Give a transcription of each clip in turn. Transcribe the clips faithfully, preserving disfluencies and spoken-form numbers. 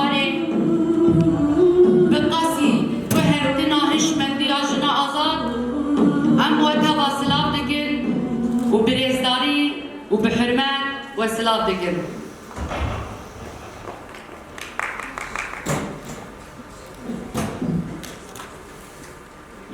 Arê, bi qasî guhertina hişmendiya jina azad, em we teva silav dikin û bi rêzdarî û bi hurmet we silav dikin.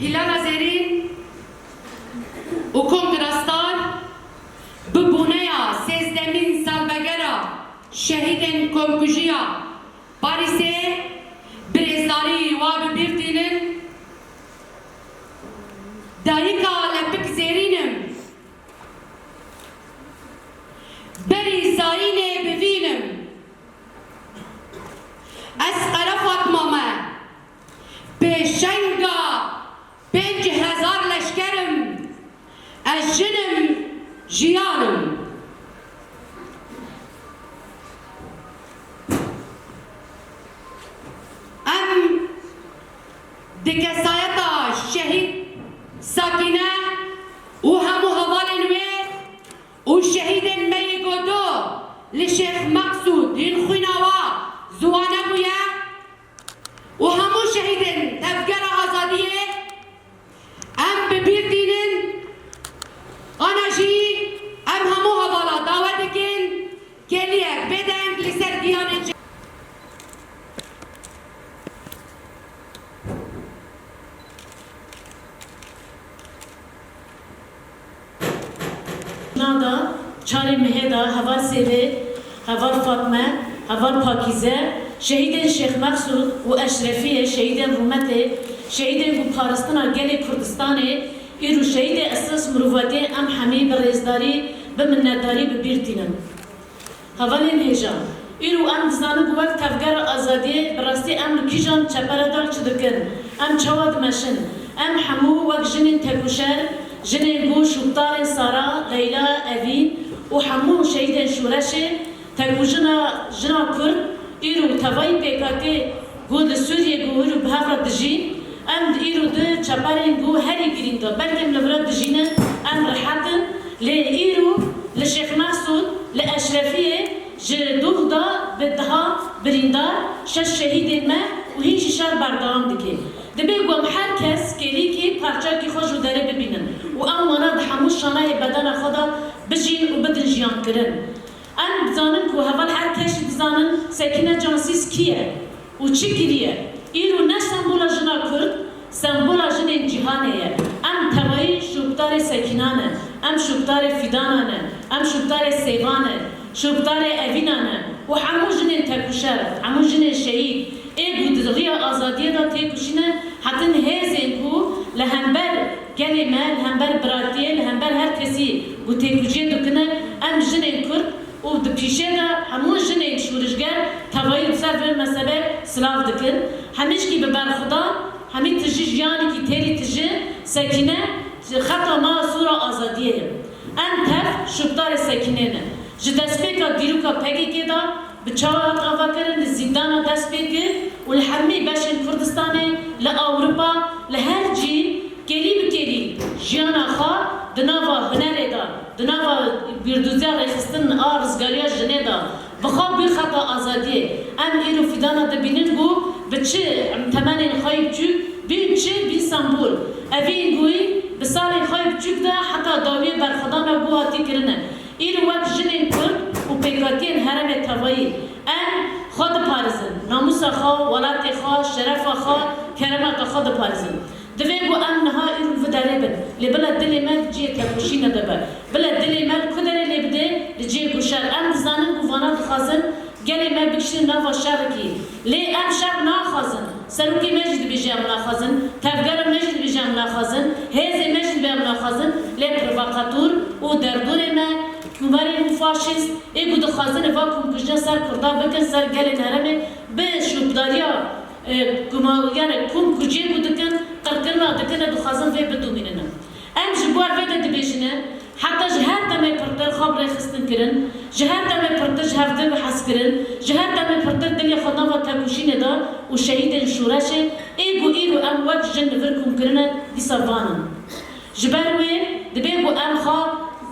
Hîlana Zêrîn û Kongra Star bi boneya sêzdemîn salvegera şehîdên komkujiya Parîsê bi rêzdarî wa bi bîr tînin. Dayika Lepik Zêrîn im. Berî zayînê bivînim. Ez Qere Fatma me. Pêşenga pênc hezar leşker im. Ez jin im, jiyan im. Em di kesayeta şehîd Sakîne û hemû hevalên wê û şehîdên me yê ku du li Şêx Meqsûd yên xwîna wa ziwa nebûye û hemû şehîdên Tevgera Azadiyê em bi bîr tînin. Ana jî em hemû hevala dawe dikin, kêliyek bêdeng li ser giyanên ji Nada, çarê mehê de heval Sêvê, heval Fatme, heval Pakîze, şehîdên Şêx Meqsûd û Eşrefiyê, şehîdên Rûmetê, şehîdên ku paristina gelê Kurdistanê, îro şehîdê esas mirovatiyê, em hemî bi rêzdarî, bi minnetdarî bi bîr tînin. Hevalên hêja, îro em dizanin ku wek Tevgera Azadiyê bi rastî em li kîjan çepere de çi dikin? Em çawa dimeşin? Em hemû wek jinên tekûşer, jinên ku şûbdarên Sara, Leyla, Evîn û hemû şehîdên şoreşê, tekûjina jina Kurd, îro tevayî P K K ku li Sûriyê ku îro bi hev re dijîn, em di îro di çeperên ku herî girîng de, belkêm li vir re dijî ne, em rihet in, lê îro li Şêx Meqsûd, li Eşrefiyê ji duh de bi deha birîndar, şeş şehîdên me û hîn jî şer berdewam dike. Dibê ku em her kes kêlîkî parçakî xwe ji derê bibînin û em wana di hemû şanayê bedena xwe de bijîn û bidin jiyankirin. Em dizanin ku heval her kes jî dizanin Sekîne Cansîs kî ye û çi kiriye. Îro ne sembola jina Kurd, sembola jinên cîhanê ye. Em tevayî şûbdarê Sekînan e, em şûbdarê Fîdanan e, em şûbdarê Sêvan e, şûbdarê Evînan e û hemû jinên tekûşer, hemû jinên şehîd ê ku di riya azadiyê de têkoşîne, hetin hêzên ku li hember gelê me, li hember biratiyê, li hember her kesî ku têkoşînê dikine, em jinên Kurd û di pîşê de hemû jinên şûrişger tevayî li ser vê mesele silav dikin. Hemîşkî bi berxwedan, hemî tijî jiyanekî têrî tijî Sekîne ji xeta me ya sor a azadiyê ye. Em tev şûbdarê Sekînê ne. Ji destpêka dîroka P K K de bi çawa hat avakirin, li zîndana dest pê kir û li hemî beşên Kurdistanê, li Ewropa, li her cî kêlî bi kêlî jiyana xwe di nava hunerê de, di nava bîrdoziya rêxistin a rizgariya jinê de bi xwe bû xeta azadiyê. Em îro Fîdana dibînin ku bi çi temenên xwe yê biçûk, bîn çi, bîn sembol. Evîn ku bi salên xwe yê biçûk de heta dawiyê berxwedana ku hatî kirine. Îro wek jinên Kurd û pêkhatiyên herêmê tevayî em xwe diparêzin, namûsa xwe, welatê xwe, şerefa xwe, keremata xwe diparêzin. Divê ku em niha îro li vê derê bin, lê bila dilê me di cihê têkoşînê de be. Bila dilê me li ku derê lê bide, li cihê ku şer. Em dizanin ku vana dixwazin gelê me bikişînin nava şerekî. Lê em şer naxwazin. Serokê me jî dibêje em naxwazin, tevgera me jî dibêje em naxwazin, hêzê me jî dibê em naxwazin, lê provokator û derdorê me, komarên û faşîst ê ku dixwazin va komkujina ser Kurda bikin, ser gelên herêmê, bi şûbdariya, e, koma-, yani komkujiyê ku dikin, qirkirina dikine, dixwazin vê bidomînin. Em ji bo vê de dibêjine, heta ji her demê pirtir xwe bi rêxistin kirin, ji her demê pirtir ji hevdî bi hez kirin, ji her demê pirtir dilê xwe nava têkoşînê de û şehîdên şoreşê ê ku îro em wek jin li vir kom kirine, dîsa van in. Ji ber wê dibê ku em xwe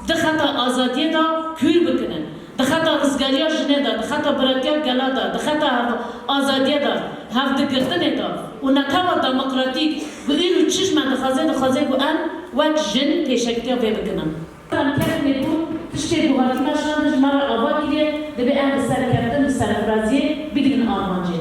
Di xeta azadiyê de kûr bikinin, di xeta rizgariya jinê de, di xeta biratiya gela de, di xeta hev-, azadiyê de, hevdigirtinê de û netewa demokratîk ku îro çi ji me dixwaze, dixwaze ku em wek jin pêşengtiya vê bikinin. Em ketinê ku tiştê ku hatî me şandin ji me re ava kiriye, divê em bi serkeftin, bi serfiraziyê bigrin armancê.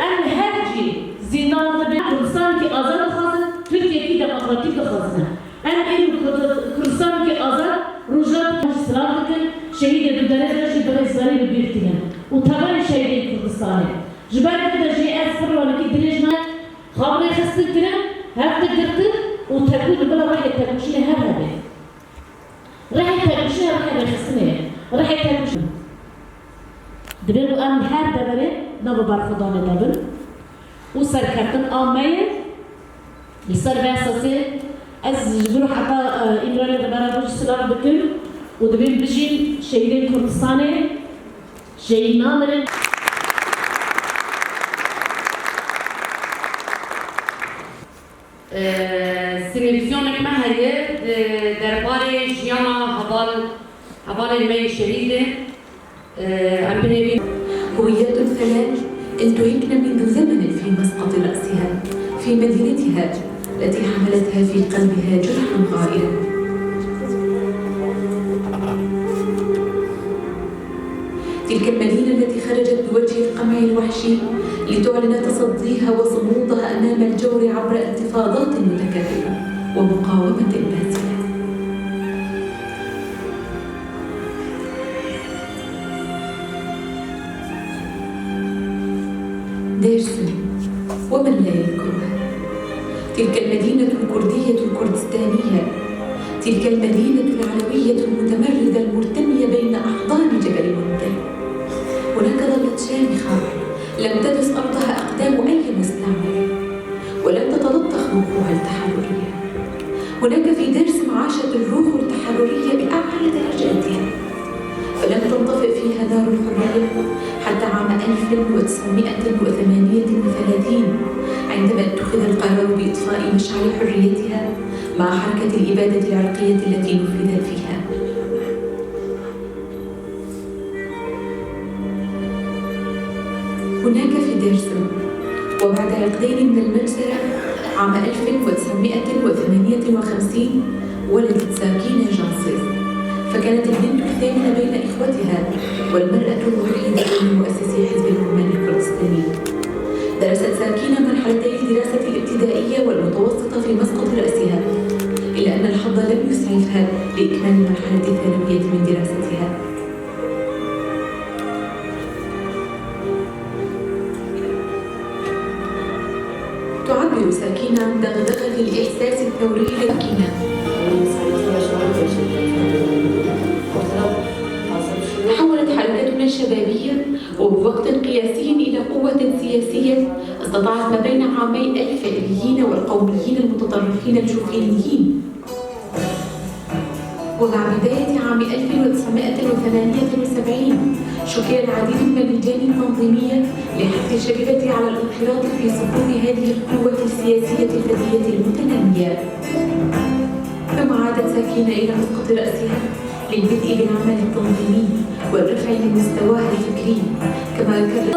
Em li her cî zîndan dibin. Kurdistanekî azad dixwazin, Tirkiyekî demokratîk dixwazin. Em êrî Kurd-, Kurdistanekî azad, Rojhilat silav dikin, şehîdê Duderê de jî bi rêzdarî bi bîr tînin û tevanê şehîdên Kurdistanê. Ji ber vê de jî ez pir welekî dirêj me, xwe bi rêxistin kirin, hev digirtin û tevgû li bila rihê tevgûşînê hev hebe. Rihê tevgûşînê rihê rêxistinê ye. Rihê tevgûşîn. Divê ku em her deverê nava berxwedanê de bin û serkeftin a me ye. Li ser vê esasê ez ji vir û heta, e, Îmralî re beraber jî silav dikim û divê bijîn şehîdên Kurdistanê, şehîd namirin. Ee, sînevîzyonek me heye, di derbarê jiyana heval, hevalên me yê şehîdê, ee, em binêrîn. هويات ثلاث انتهكن منذ زمن في مسقط رأسها، في مدينتها التي حملتها في قلبها جرحا غائرا. تلك المدينة التي خرجت بوجه القمع الوحشي لتعلن تصديها وصمودها أمام الجور عبر انتفاضات متكررة ومقاومة باسلة. ديرسم، ومن لا يذكرها؟ تلك المدينة الكردية الكردستانية، تلك المدينة العلوية المتمردة المرتمية بين أحضان جبل منتهي. هناك ظلت شامخة، لم تدس أرضها أقدام أي مستعمر، ولم تتلطخ روحها التحررية. هناك في ديرسم عاشت الروح التحررية بأعلى درجاتها، فلم تنطفئ فيها نار الحرية حتى عام ألف وتسعمائة وثمانية وثلاثين، عندما اتخذ القرار بإطفاء مشعل حريتها مع حركة الإبادة العرقية التي نفذت فيها. هناك في ديرسم، وبعد عقدين من المجزرة، عام ألف وتسعمائة وثمانية وخمسين، ولدت ساكينة جانسيز، فكانت البنت الثامنة بين إخوتها والمرأة الوحيدة بين مؤسسي حزب العمال الكردستاني. درست ساكينة مرحلتي الدراسة الابتدائية والمتوسطة في مسقط رأسها، إلا أن الحظ لم يسعفها لإكمال المرحلة الثانوية من دراستها. تعبر ساكينة عن دغدغة الإحساس الثوري لساكينة. حولت حركتنا الشبابية وبوقت قياسي إلى قوة سياسية استطاعت ما بين عامي الفعليين والقوميين المتطرفين الشوفينيين. ومع بداية عام ألف وتسعمائة وثمانية وسبعين شكل العديد من اللجان التنظيمية لحث الشبيبة على الانخراط في صفوف هذه القوة السياسية الفتية المتنامية. ثم عادت ساكينة إلى مسقط رأسها للبدء بالعمل التنظيمي والرفع من مستواها الفكري، كما كررت